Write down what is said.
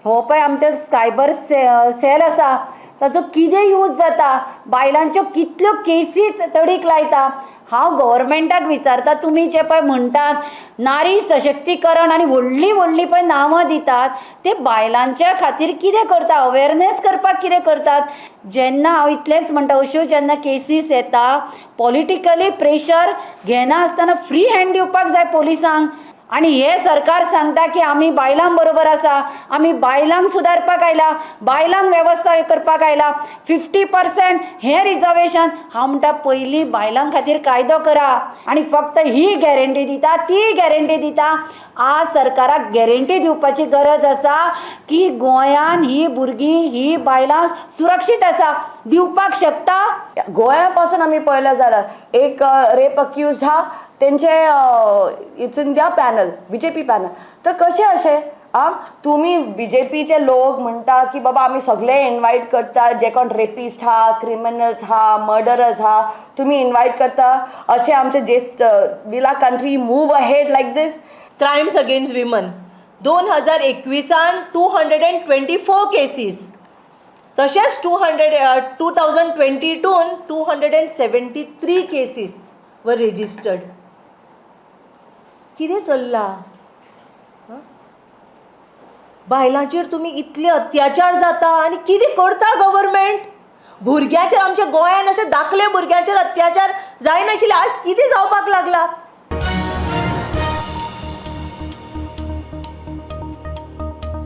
हो पळय आमचो सायबर सेल आसा, ताचो कितें यूज जाता? बायलांच्यो कितल्यो केसी तडीक लायता. हांव गव्हर्मेंटाक विचारता, तुमी जे पळय म्हणटात नारी सशक्तीकरण आनी व्हडलीं व्हडलीं पळय नांवां दितात, ते बायलांच्या खातीर कितें करता? अवेरनेस करपाक कितें करतात? जेन्ना हांव इतलेंच म्हणटा, अश्यो जेन्ना केसीस येता, पॉलिटिकली प्रेशर घेना आसतना फ्री हँड दिवपाक जाय पोलिसांक. आनी हें सरकार सांगता की आमी बायलां बरोबर आसा, आमी बायलांक सुदारपाक आयला, बायलांक वेवस्था करपाक आयला, 50% हें रिजर्वेशन. हांव म्हणटा, पयलीं बायलां खातीर कायदो करा. आनी फक्त ही गॅरंटी दिता, ती गॅरंटी दिता. आज सरकाराक गॅरंटी दिवपाची गरज आसा की गोंयान ही भुरगीं, ही बायलां सुरक्षीत आसा. दिवपाक शकता? गोंया पासून आमी पळयलें जाल्यार एक रेप अक्यूज हा, तेंचे it's in their panel, BJP panel. तर कशें अशें आं, तुमी बीजेपीचे लोक म्हणटा की बाबा आमी सगळे इनवायट करता, जे कोण रेपिस्ट हा, क्रिमिनल्स हा, मर्डरर्स हा, तुमी इनवायट करता. अशें आमचे जे will our country move ahead like this? Crimes against women 2021न 224 cases, तशेंच 2022न 273 cases were registered. कितें चल्लां? हं? बायलांचेर तुमी इतले अत्याचार जाता आनी कितें करता गव्हर्मेंट? भुरग्यांचेर, आमच्या गोंयान अशे दाखले भुरग्यांचेर अत्याचार जायनाशिल्ले, आज कितें जावपाक लागला?